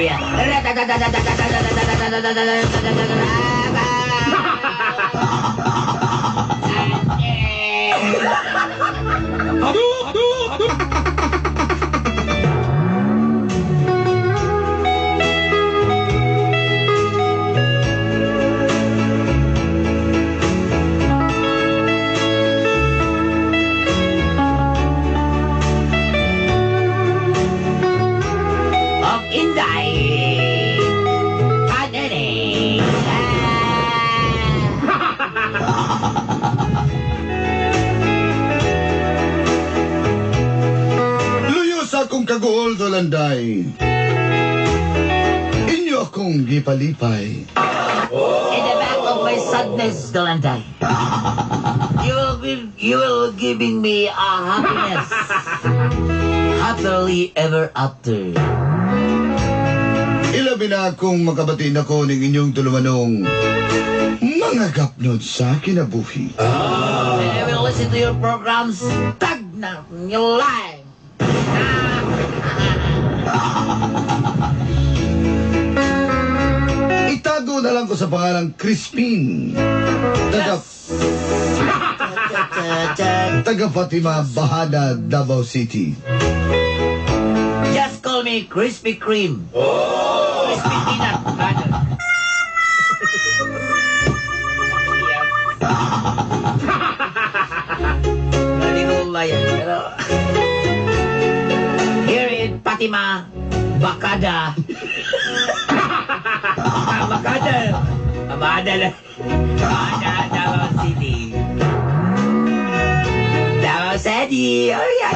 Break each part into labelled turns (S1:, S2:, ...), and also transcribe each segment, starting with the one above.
S1: area. Of Inday. Adere.
S2: Luyo sa akong kaguol, Dolanday. Inyo akong gipalipay.
S1: In the back of my sadness, Dolanday, you will giving me a happiness. Happily ever after.
S2: Ilabi na akong makabati nako ning inyong tulumanong mga gapnod sa kinabuhi.
S1: And I will listen to your programs. Tag na your life.
S2: Itago na lang ko sa pangalang Crispin. Taga Fatima, Bahada, Davao City.
S1: Just call me Krispy Kreme. Crispy peanut butter. Yes. Hindi ko ba yan? Pero here in Fatima, Bakada. Bakada. Bakada na. Bakada, Davao City. Davao City. Oh, yeah.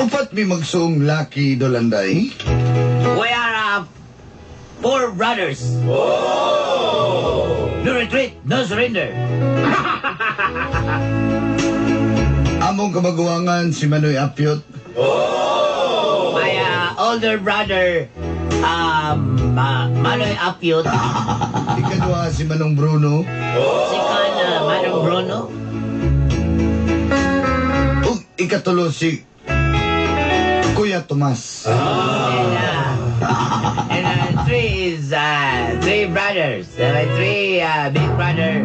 S2: Upat mi magsuong laki, Dolanday.
S1: We are four brothers. No retreat, no surrender.
S2: Among kamaguwangan si Manoy Apyot.
S1: My older brother, Manoy Apyot.
S2: Ikaduha si Manong Bruno.
S1: Second, Manong Bruno.
S2: Ug ikatulo si Kuya Tomas.
S1: And three is three brothers. My three big brother,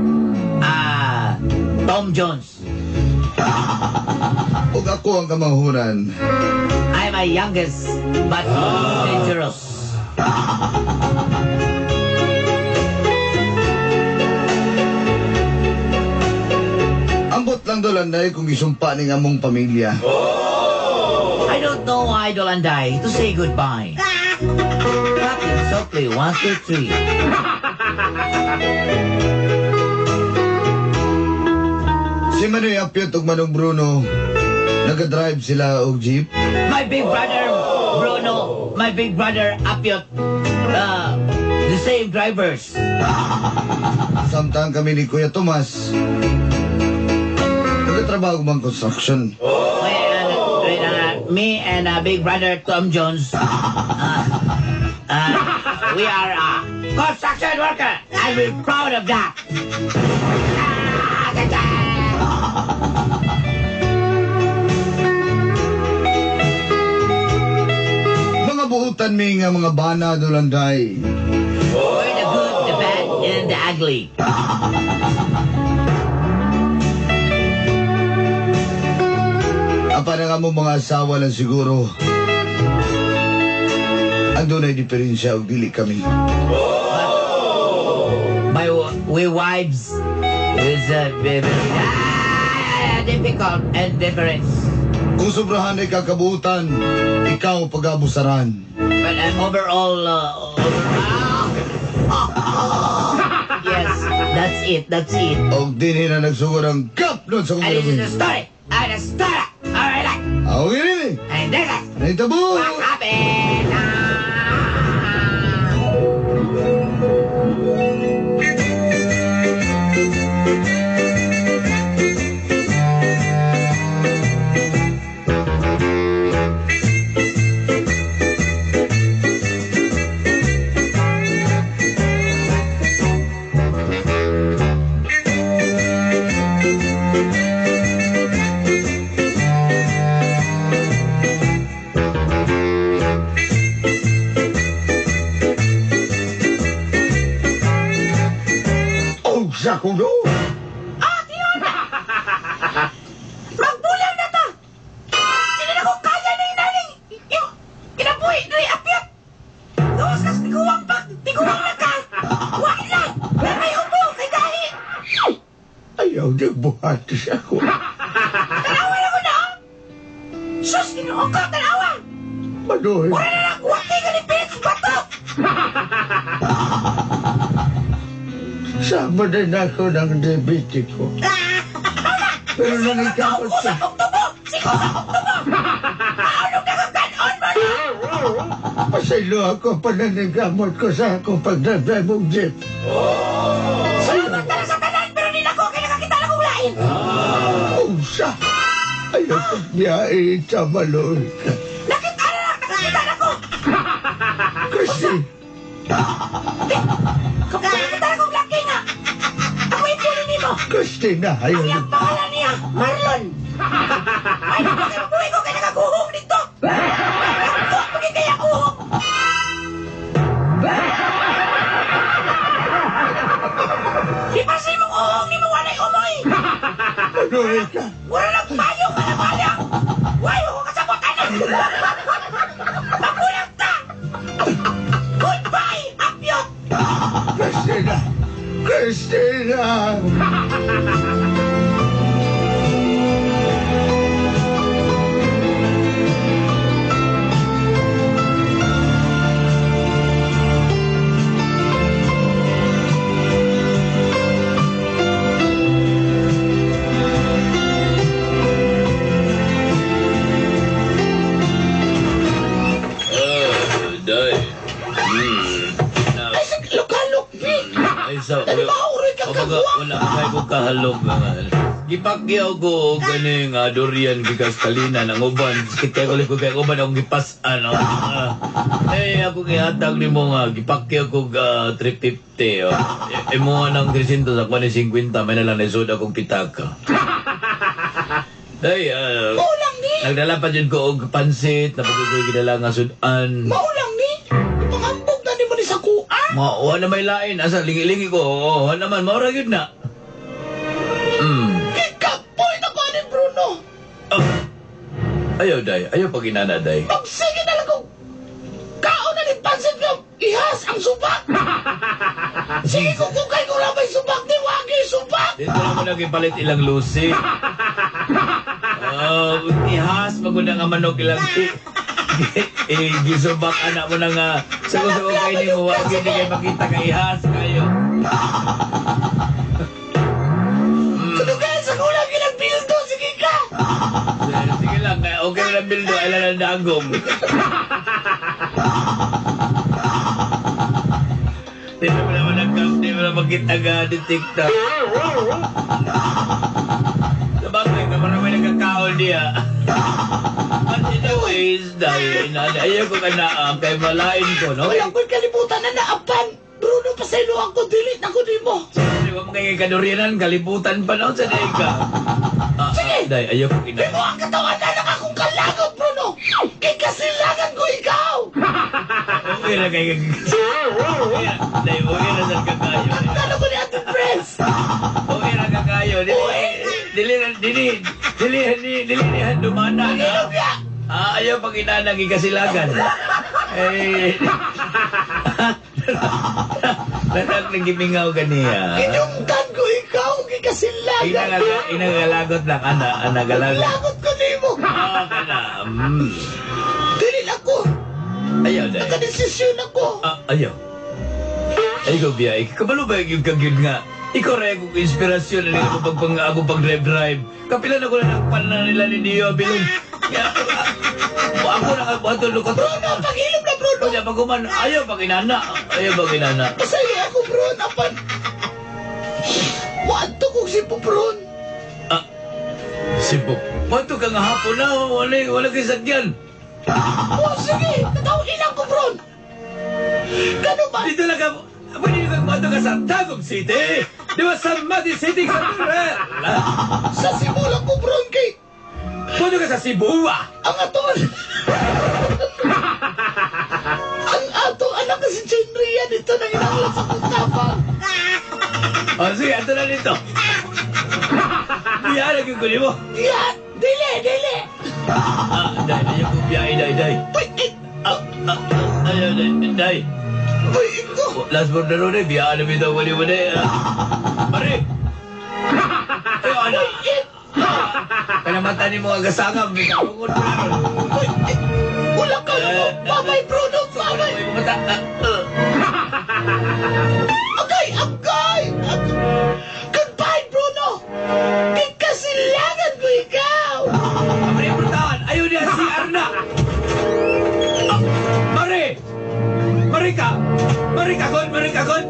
S1: Tom Jones.
S2: Ug ako ang kamanghuran.
S1: I'm a youngest but dangerous.
S2: Ambot lang, Dolanday, kung isumpa ning among pamilya.
S1: I don't know why, Dolanday, to say goodbye. Clapping softly, one, two, three.
S2: Si Manoy Apyot ug Manong Bruno, naga-drive sila og jeep.
S1: My big brother, Bruno, my big brother, Apyot, the same drivers.
S2: Samtang kami ni Kuya Tomas, nagatrabaho bang construction.
S1: When me and big brother Tom Jones, we are construction worker, and we're proud of that. Ah, ganda!
S2: Mga buutan mi nga mga bana, Dolanday.
S1: We're the good, the bad, and the ugly.
S2: Apan ang among mga asawa lang siguro ang dunay diferensya og dili kami.
S1: My we wives is very, very difficult and different.
S2: Kung sobrahan ay kakabutan, ikaw pag-abusaran.
S1: But overall, yes, that's it. That's it.
S2: Og dinhi na nagsugod ang gapnod sa
S1: And this is the
S2: kong
S1: story. And the story. All right.
S2: Ako gini.
S1: And this is
S2: Nahitabo!
S1: What happened. Ah.
S2: ka kuno.
S1: Ah, tiyon na! Magbulang na ta! Hindi na ko kaya na inaning! Kinabuhi na apyat! Gawas kas tiguang pag tiguang na ka! Wa na! May ubo kay gahi!
S2: Ayaw nagbuhatis ako.
S1: Tanawa na ko na! Sus, Ginoo ko, tanawa!
S2: Manoy.
S1: Wala na lang, wa kay galipit bato!
S2: Sama din ako ng debiti ko. Pero nangikamot
S1: Ko
S2: sa...
S1: sa kong tubo! Siko sa kong tubo! Maulog na kang kanon mo na!
S2: Pasaylo ako pananigamot ko sa akong pagdrive mong jeep.
S1: Salamat na lang sa tanan, pero di na ko kay nakakita na kong lain!
S2: Unsa! Ayaw pagbiyahe sa maloy ka.
S1: Nakita na lang, nakakita na ko!
S2: Kasi
S1: Nakakita na kong laki nga! Ako ipuli nimo!
S2: Christina, ayaw
S1: Ang iyang pangalan niya, Marlon! Ay, naku, kay mabuhay ko kay nakaguhong dito! Nagkuha pagay kaya guhong! Di pa sa imong uhong ni mo walay umoy!
S2: Manoy ka.
S1: Wala lang payo ka na balang! Why mo ko kasabot anak! Magulang ta! Goodbye, Apyot!
S2: Christina! Christina!
S3: Oh, day.
S2: Ay, sa Ilocano,
S3: Ay, sa...
S2: Ano ba, uroy ka
S3: Kumbaga,
S2: kagwa?
S3: wala kay ko kahalog nga. Gipakyaw ko og gani nga durian gikas kalina ang uban. Sakit kay ko kay uban akong gipas-an. Oh. Eh ako gihatag nimo nga gipakyaw ko og 350. Oh. Imo nga nang 300 ako ni 50 may na lang naisod akong pitaka. Day,
S1: Maulang ni!
S3: nagdala pa jud ko og pansit, napagod ko gidala nga sudan.
S1: Maulang ni! Ipangambog na ni mo ni sa kuan!
S3: Ma, wala may lain. Asa, lingi-lingi ko. Oo, wala naman. Maura yun na.
S1: Kikapoy na ko ni Bruno!
S3: Oh. Ayaw, day. Ayaw pag inana, day.
S1: Magsige na lang kung kaon na ni pansit nga ihas ang subak! Sige kung kukay ko lang may subak ni Wagi subak!
S3: Dito naman nag-ipalit ilang lusi. Oh, ihas, magunda nga manok ilang eh, gisubak anak mo na nga. Sa kung sa kay ni mo, wag yun kay makita ka ihas kayo.
S1: Kadugayan sa kulang ilang bildo, sige ka!
S3: Sige lang, okay na lang bildo, ay lang dagong. Di mo naman di mo naman makita nga di TikTok. Sabagay, naman naman nagkakaon niya. But anyways, dahil ayaw ko ka na, kay malain ko, no?
S1: Wala ko'y kalibutan na naapan! Bruno, pasaylo ako, delete ako di mo!
S3: Di ba mga kadurianan, kalibutan pa no? Sa day ka.
S1: Sige!
S3: Day, ayaw ko
S1: Di
S3: ina.
S1: mo ang katawan na lang akong kalagot, Bruno! Kay kasilangan ko ikaw!
S3: Okay na kay. Day, okay na sa kakayo.
S1: Ano ko ni Ate Pres?
S3: Okay na kakayo. Dili, dili, dili, dili, dili, dili, dili, dumana na. Ah, ayaw pag inanang ikasilagan. Eh, Nanak nagimingaw ganiya.
S1: Inyungtan ko ikaw, kay kasilangan!
S3: Inagalagot lang, ana, anagalagot.
S1: Lagot ko nimo!
S3: Ah, kana.
S1: Dili ako!
S3: Ayaw, day.
S1: Nakadesisyon ako!
S3: Ah, ayaw. Ayaw ko biya. Kabalo ba yung kagyud nga? Ikaw rin akong inspirasyon na ako pag ako pag drive drive. Kapila na ko na nagpan na nila ni Dio bilon. Nga, ako na ka ko.
S1: Bruno, paghilom na Bruno!
S3: Kanya pag human, ayaw pag inana. Ayaw pag inana.
S1: Pasaylo ako, Bruno, apan! Waadto kong si Bruno!
S3: Ah, Cebu. Mato ka nga hapon na, wala, wala kay sakyan.
S1: Oh, sige! Tatawagin lang ko, Bruno! Gano ba?
S3: Dito lang ka, pwede ka mato ka sa Tagum City. Di ba sa Mati City sa Turel?
S1: Sa Cebu lang ko, Bruno, kay
S3: Pwede ka sa Cebu ah.
S1: ang ato ang ato anak na si Jenria dito nang inanglan sa kong tapang.
S3: Oh, sige, ato na dito. Biya lagi ko nimo.
S1: Biya! Dili, dili!
S3: Ah, day, day ko biya, day, day.
S1: Uy, eh,
S3: Ah, ah, ah, ay, day, day.
S1: uy, ito!
S3: Last border ro, day, biya na bitaw ko nimo, day. Pare! Ay, ano? Kanamata ni mo agasangam, bitaw ko na ron.
S1: Uy, eh, wala ka na mo! Babay, Bruno! Babay!
S3: Mata,
S1: Agay! Agay! Agay! Goodbye, Bruno! Kikasilangan ko ikaw!
S3: Pare, brutal! Ayaw niya si Arna! Ah, pare! Pare ka! Pare ka, kon! Pare ka, kon!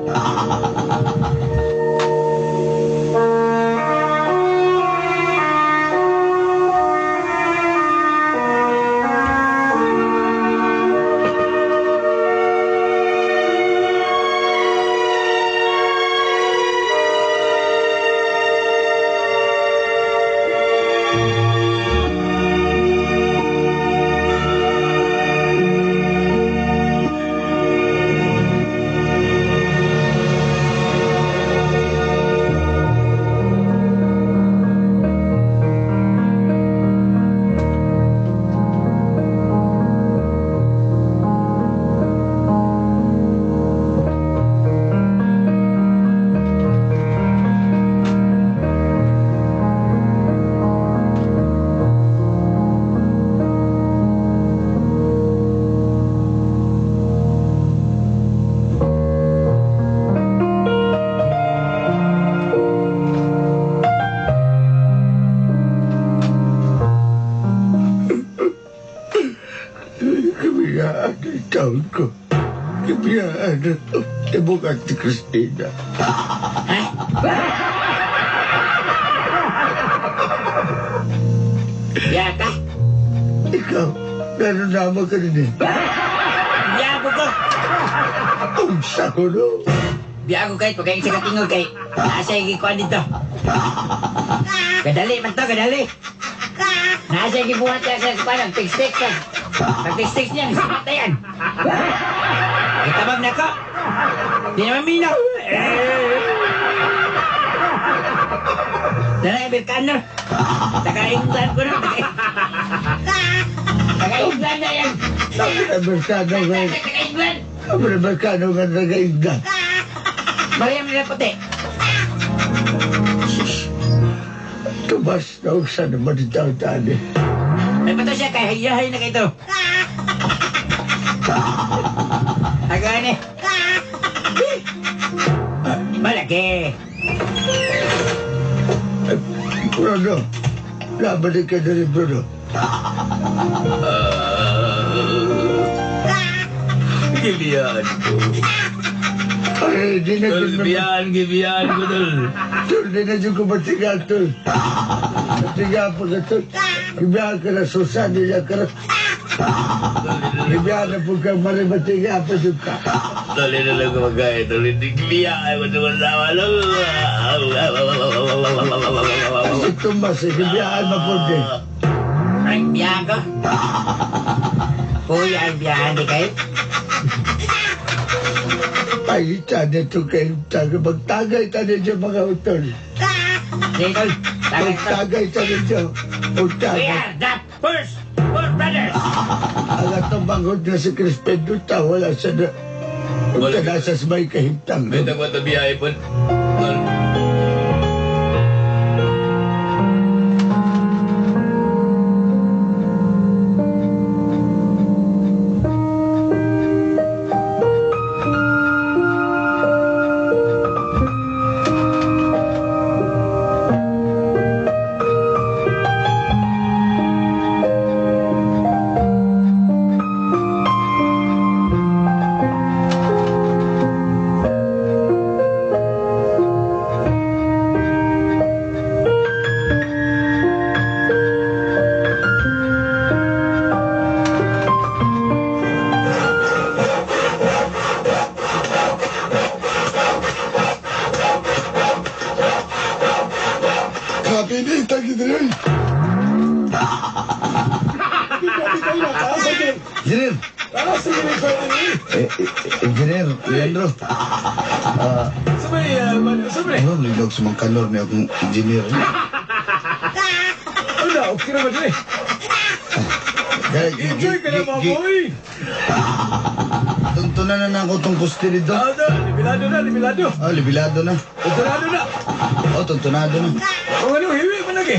S2: Kabiyaan ang taon ko. Kabiyaan ang tibukat ni Christina.
S1: Biya ka?
S2: Ikaw, gano'n naman ka rin eh.
S1: Biya ko ko!
S2: Unsa ko no?
S1: Biya ko kahit pagkain sa katingog kay nasa igikuan dito. Kadali man to, kadali. Nasa igibuhat siya sa kuan, ang text-text ka. Ang text-text niya, patayan. Itabag na ko. Di naman minaw. Dala, Amerikano. Taga-England ko na. Taga-England na yan.
S2: Amerikano nga.
S1: Taga-England.
S2: Amerikano nga taga-England.
S1: Mariam nila puti.
S2: Tumas na usa naman ito ang tani.
S1: May pato siya kay hayahay na kayo. Agane. Malaki.
S2: Bruno, laban ka na rin, Bruno.
S3: Gibiyaan ko.
S2: Ay, di na
S3: Tol,
S2: naman.
S3: gibiyaan, gibiyaan ko, tol.
S2: Tol, di na dyan ko matiga, tol. Matiga pa ka, tol. Gibiyaan ka na, susan niya ka na. Gibiyaan na po ka, marimatiga pa dyan ka.
S3: Tol, hindi lang ko magkaya, tol. Hindi gibiyaan ko tol.
S2: Kasi Tomas, eh, gibiyaan mapundi.
S1: Ay, biyahan ko. Kuya, ang biyahan di kayo.
S2: Ay, tani ito kayo, taga, magtagay tani dyan mga utol.
S1: Sige, tol. Tagay tol.
S2: Magtagay tani dyan.
S1: We
S2: Utagay.
S1: are the first four brothers.
S2: Ang atong bangod na si Crispin Duta, wala siya na.
S3: Wala.
S2: Wala nasa sa may kahimtang.
S3: May tagwa to biyahe po. Tol.
S2: Kapinita gid rin. Engineer. Engineer, Leandro.
S3: Sabi.
S2: Ano, ligog sa mga kanor ni akong engineer.
S3: Ano, okay naman dali. Enjoy ka na mga boy.
S2: Tuntunan na na ako itong poste dito.
S3: Ano, libilado na, libilado.
S2: Ah, libilado na.
S3: Tuntunado na.
S2: Oh, tuntunado na.
S3: Kung ano, hiwi man lagi.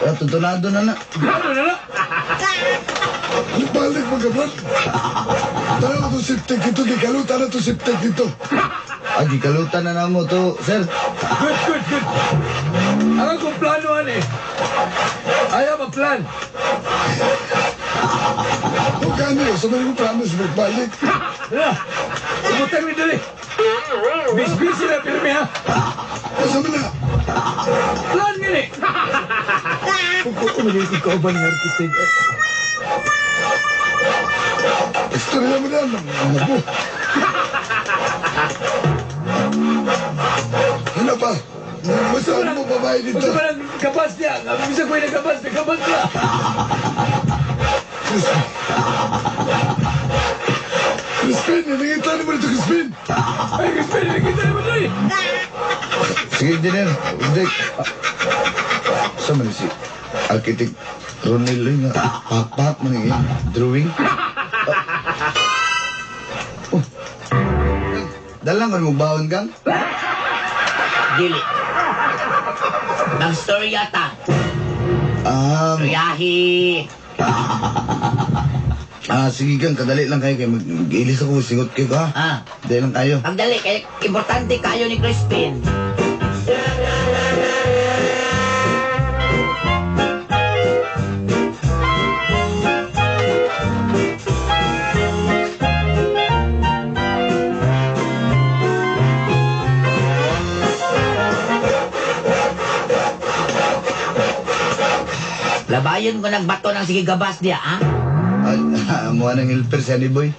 S2: Ah, tuntunado na na.
S3: Libilado na na.
S4: Balik mga brad. Tara ko itong siptek dito, gikalutan na itong siptek dito.
S2: Ah, gikalutan na na mo to, sir.
S3: Good, good, good. Ang akong plano, ani. I have a plan.
S4: O gani, sa mga plano sa magbalik.
S3: Hala, umutang ni dali. Busy na pirmi ha.
S4: Asa man na?
S3: Plan gini. Kung ko ko kauban ng architect.
S4: Istorya mo na. Naku. Ano pa? Basta ano mo babae dito?
S3: Basta ba ng kabas niya? Bisa ko yung nagkabas, nagkabas niya.
S4: Crispin. Crispin, hinangita mo dito, Crispin.
S3: Ay, Crispin, nakita mo dali.
S2: Sige, engineer. Hindi. Sa man si architect Ronel nga. Pakpak man yung drawing. Oh. Dalang ka mo baon kang?
S1: Dili. Magstorya ta.
S2: Ah,
S1: Storyahi.
S2: ah, sige kang, kadali lang kayo. Kay mag-ilis ako, singot kayo ka.
S1: Ah.
S2: Dali lang kayo.
S1: Pagdali, kay importante kayo ni Crispin. Labayon ko nagbato ng sige gabas diya, ha?
S2: Ay, mo nang helper si Honey Boy.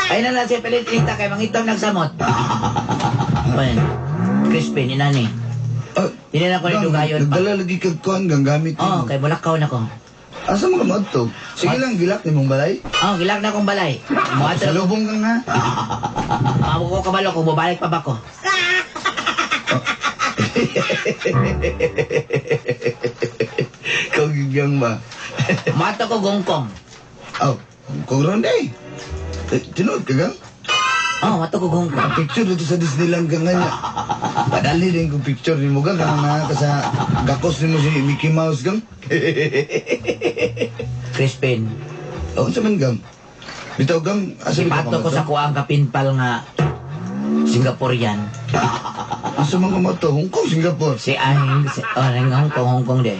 S1: Ay na lang siya pilit nita kay mangitom nagsamot. Pan. Crispin, inani.
S2: Ah,
S1: Dili na ko ni dugayon pa.
S2: Nagdala lagi kag kuan gang gamit.
S1: Oh, kay bulakaw na ko.
S2: Asa mo ka maadto? Sige lang, gilak ni mong balay.
S1: Oh, gilak na akong balay. Mo
S2: Sa lubong kang ha.
S1: Mamo ko kabalo kung babalik pa ba ko.
S2: Ikaw gigang ba?
S1: Moadto ko Gongkong.
S2: Oh, kung ron day. Eh, tinuod ka gang?
S1: Oh, moadto ko Gongkong.
S2: Ang picture dito sa Disneyland kang nga. Padali din kong picture ni mo gang. Kang na ka sa gakos ni mo si Mickey Mouse gang.
S1: Crispin,
S2: Oh, unsa man gang? Bitaw gang, asa bitaw
S1: Ipato ko sa kuang kapinpal nga Singaporean.
S2: Asa man ka mato? Hong Kong, Singapore.
S1: Si ay si, oh, nang Hong Kong, Hong Kong de.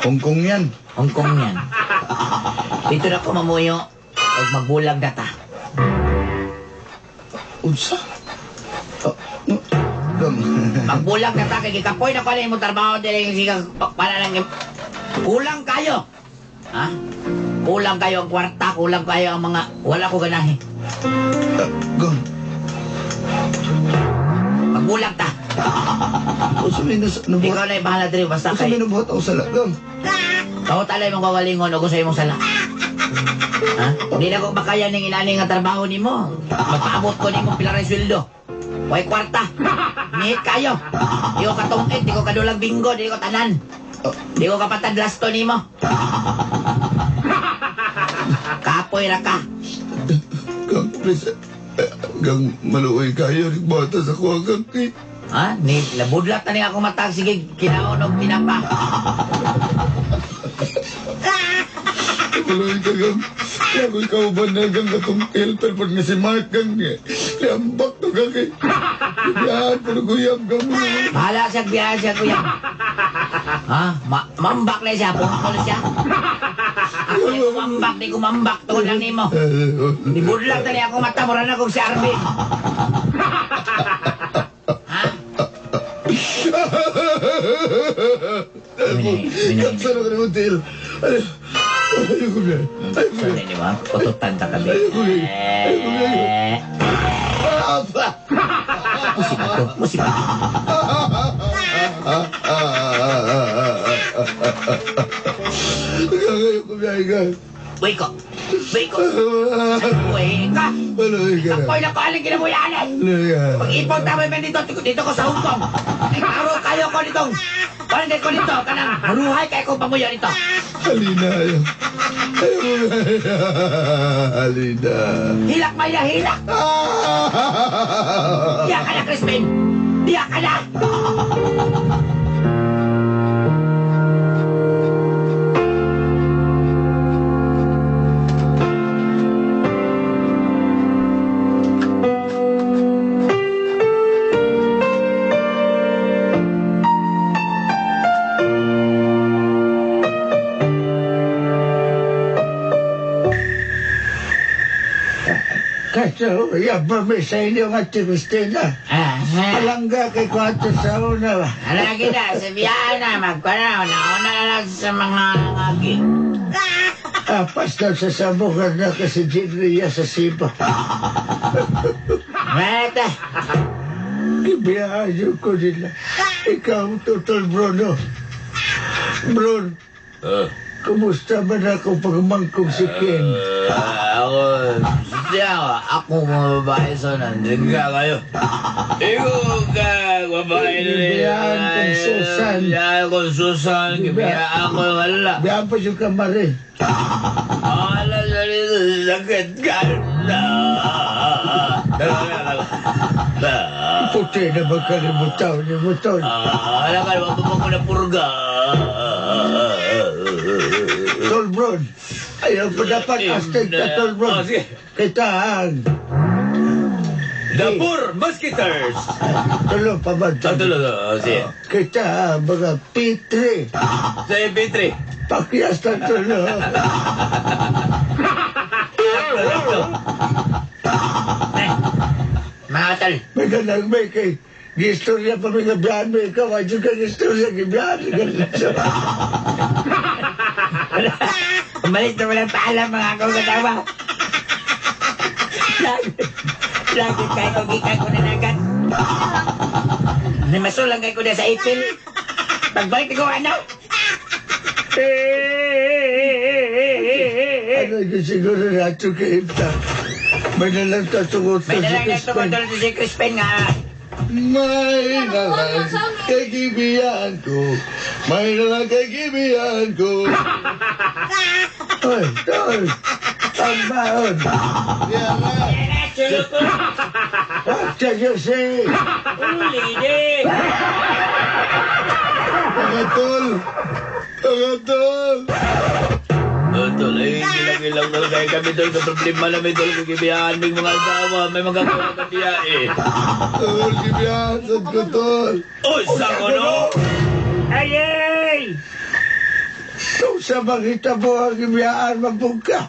S2: Hong Kong yan.
S1: Hong Kong yan. Dito na ko mamuyo og magbulag data.
S2: Unsa? Oh, no. Gang.
S1: Magbulag data kay gikapoy na ko ani imong trabaho diri sige para lang kulang kayo. Ha? Kulang kayo ang kwarta, kulang kayo ang mga wala ko ganahi.
S2: Ah, gang.
S1: Magbulag ta.
S2: Unsa may nabuhat?
S1: Ikaw na bahala diri basta
S2: Unsa
S1: kay
S2: may nabuhat ako sala, gang?
S1: Kautala imong kagalingon og sa imong sala. Ha? Hindi na ko makaya ning inani nga trabaho nimo. Magpaabot ko nimo pila ra sweldo. Way kwarta. Nihit kayo. Di ko katungkit, di ko kadulang bingo, di ko tanan. Di ko kapatad lasto nimo. Kapoy ra ka.
S2: Gang, please. Eh, Gang, maluoy kayo. Nagbata sa kuha, gang.
S1: Ha? Ni labudlat na ni ako matag sige kinaon og tinapa.
S2: Maluoy ka, gang. Kaya ko ikaw ba na, gang, katong helper pag nga si Mark, gang. Liambak to, gang. Eh. Biyahan ko na guyab, gang.
S1: Bahala siya, biyahe siya kuya. Ha? Mambak na siya, pungkol siya. Ako ni kumambak, di kumambak tungod lang nimo. Nibudlat na niya ako mata, mura na kong si Arvin. Ha?
S2: Kapsa na ka ni Montiel. Ay, ayoko biya. Ayoko biya.
S1: Sorry, di ba? Pututan ta kabi.
S2: Ayoko biya.
S1: Eh,
S2: Ah,
S1: musika to, musika.
S2: Gang, ayoko biya, gang.
S1: Wiko. Wiko. Wika.
S2: Maluoy ka.
S1: Kapoy na ko aling kinabuyanan. Pag-ipon tama man dito, dito ko sa Hong Kong. Aro kayo ko ditong. Parang ko dito, kanang haruhay kayo kong pamuyo dito.
S2: Alina, ayaw. Ayaw mo. Alina.
S1: Hilak may na hilak. Diya ka na, Crispin. Diya ka na.
S4: Kaso, yabang sa inyo nga si Christina. Palangga kay Kwato sa una.
S1: Lagi na, sabihan na, magkwana, una-una na lang sa mga ngagi.
S4: Apas daw sa sabukan na kasi Jinriya sa Siba.
S1: Mata.
S4: Gibiyahan ko nila. Ikaw, Tutol Bruno. Brun, kumusta man ako pagmangkong si Ken?
S3: Ako, siya, ako mga babae sa nandiyan kayo. Ikaw ka, babae na rin.
S4: Gibiyaan kong Susan.
S3: Gibiyaan kong Susan, gibiyaan ko wala.
S4: Biyaan pa yung kamari.
S3: Wala sa rito, sakit ka na.
S4: Puti na magkalimutan ni Mutol.
S3: Wala ka, wag mo na purga.
S4: Tol Bron, ayaw pa dapat astig ka, Tol Bron. Kita ang...
S3: The Poor Musketeers!
S4: Tulo pa ba?
S3: Tulo, sige.
S4: Kita ang mga P3.
S3: Sa P3.
S4: Pakyas na tulo.
S1: Mga tol.
S4: May ganang may kay... Gistorya pa may gabihan mo ikaw. Ay, ka gistorya, gibihan.
S1: Umalis na walang paalam mga akong katawa. Lagi kayo kong gikan ko na nagat. Namasulang kayo ko na sa ipil. Pagbalik ko, ano?
S4: Ano yung siguro na ito kay Ipta? May nalang tatungod
S1: May
S4: si
S1: nalang
S4: Crispin.
S1: natungod si Crispin nga.
S2: May nalang kay ko. May nalang kay ko.
S4: Oy, tol. Ang baon. What did you say?
S1: Uli, di.
S2: Mga tol. Mga tol.
S3: Tol, ay, ilang-ilang tol. Kaya kami tol, ka problema namin tol. Kagibiyaan may mga asawa, may mga gawa kabiya eh.
S2: Tol, gibiyaan sa ko tol.
S3: Uy, sa ko no?
S1: Ay, ay!
S4: Kung sa makita mo ang gibiyaan, mabugka.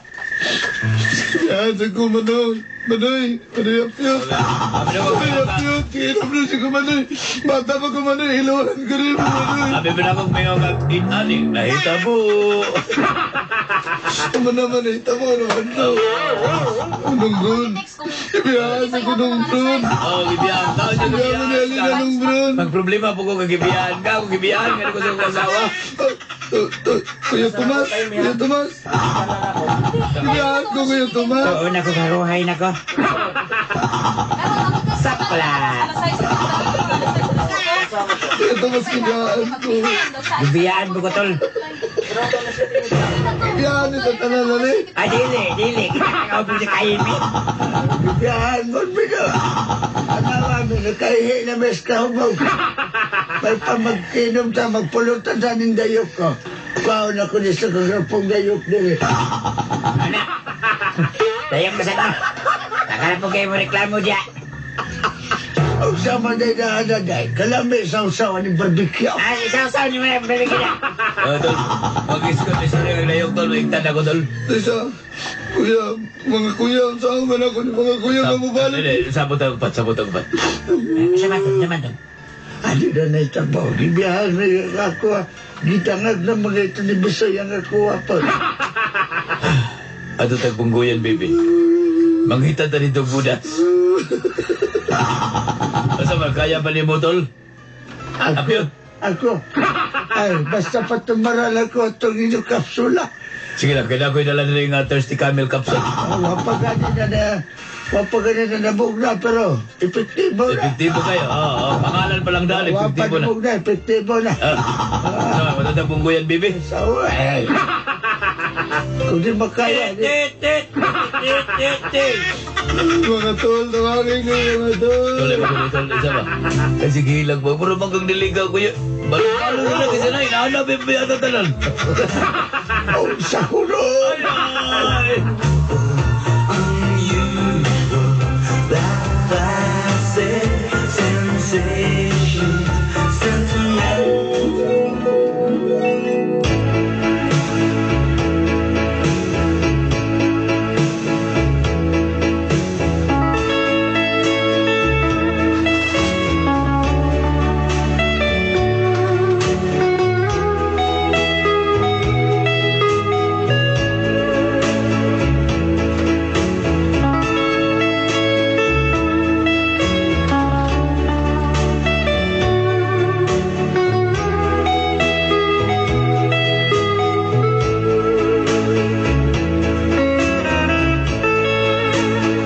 S2: Gibiyaan sa ko, Manoy. Manoy, Manoy Apyot. Manoy Apyot, kinam na siya ko, Manoy. Bata pa ko, Manoy. Iluhan ko rin, Manoy.
S3: Abi ba na akong may mga inaning nahitabo.
S2: Tama naman eh, tama naman to. Anong brun? Gibiyaan sa ko nung brun.
S3: Oh, gibiyaan. Tao niya
S2: Gibiyaan mo ni
S3: gibiyaan
S2: Alina
S3: ka.
S2: nung brun.
S3: Magproblema po ko kagibiyaan ka. Kung gibiyaan, nga ko sa akong asawa.
S2: Kuya Tomas, Kuya Tomas. Gibiyaan ko, Kuya Tomas.
S1: Oo, nako, karuhay nako. Sakla.
S2: Kuya Tomas, gibiyaan ko.
S1: Gibiyaan mo ko, tol.
S2: Gibiyaan ito tanan, ali.
S1: Ah, dili, dili. Kinakakaw sa kaimi.
S4: Gibiyaan mo, bino. Ano kami, nakaihi na mes kahubog. May pamagkinom ta, magpulutan sa ning dayok ko. Kaon ako ni sa kagrapong dayok dili.
S1: Ano? Dayok ka sa to. Nakala po kayo mo reklamo diya.
S4: Ang sama day na anaday, kalami sa usawa ni barbecue.
S1: Ah, isaw-saw niyo mo na barbecue na.
S3: Oh, tol. Mag-iskot, istorya ng layok, tol. Maigtan ako, tol.
S2: Isa, kuya, mga kuya, saan man ako ni mga kuya nga mubalik.
S3: Hindi, sabot ang pat, sabot ang pat.
S1: Sama tol, sama tol.
S4: Ano na na itabaw, gibiyahan na yung ako. Gitangag na mga ito ni Bisay ang ako pa.
S3: Ato tagpungguyan, baby. Manghita ta nito budas. Asa man, kaya pa ni mo, tol?
S4: Ako,
S3: Apyot.
S4: ako. Ay, basta patumaral ako itong inyong kapsula.
S3: Sige lang, kailangan ko dala nila yung thirsty camel capsule.
S4: Oh, wapagani na na Wapaganin na nabog na, pero epektibo na.
S3: Epektibo kayo. Oo, pangalan pa lang dahil, epektibo na.
S4: Wapanabog na, epektibo na.
S3: Ah, so, matanda bunggoyan, bibi.
S4: So, eh. Kung di makaya, di.
S3: Tit, tit, tit, tit, tit.
S2: Mga tol, tawagin ko mga tol.
S3: Tuloy ba tuloy, tuloy, isa ba? Kasi gilag ba? Puro bang kang diligaw ko yun. Balong-balong na lang kasi na, hinahanap yung biyata tanan.
S4: Oh, sa hulog!
S3: Ay!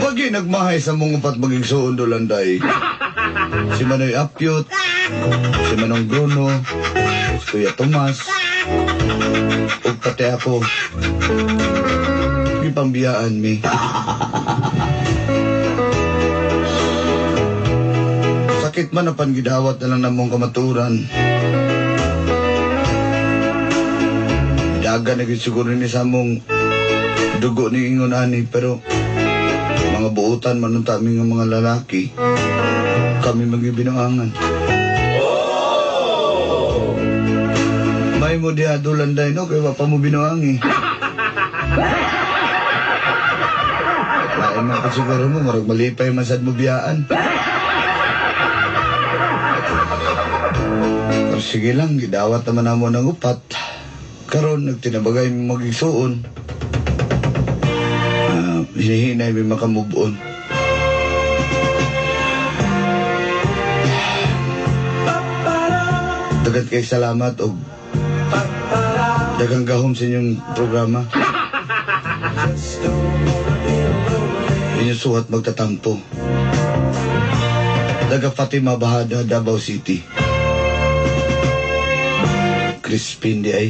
S2: Pag nagmahay sa mong upat maging suon dolanday. Si Manoy Apyot, si Manong Bruno, si Kuya Tomas, ug pati ako. Gipambiyaan mi. Sakit man apan gidawat na lang namong kamaturan. Daga na gid siguro ni sa among dugo ni ingon ani, pero mga buutan man unta mi nga mga lalaki, kami magibinuangan. Oh! May mo diha dulanday no, kay wa pa mo binuangi. Lain man po siguro mo, marag malipay man sad mo biyaan. Pero sige lang, gidawat naman namo ng upat. Karon nagtinabagay magigsuon. Hinihinay may makamove on. Dagat kay salamat og daghang gahom sa inyong programa. Inyong suhat magtatampo. Daga Fatima Bahada, Davao City. Crispin di ay.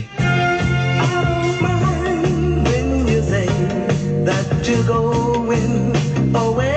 S5: When you say that you're going away.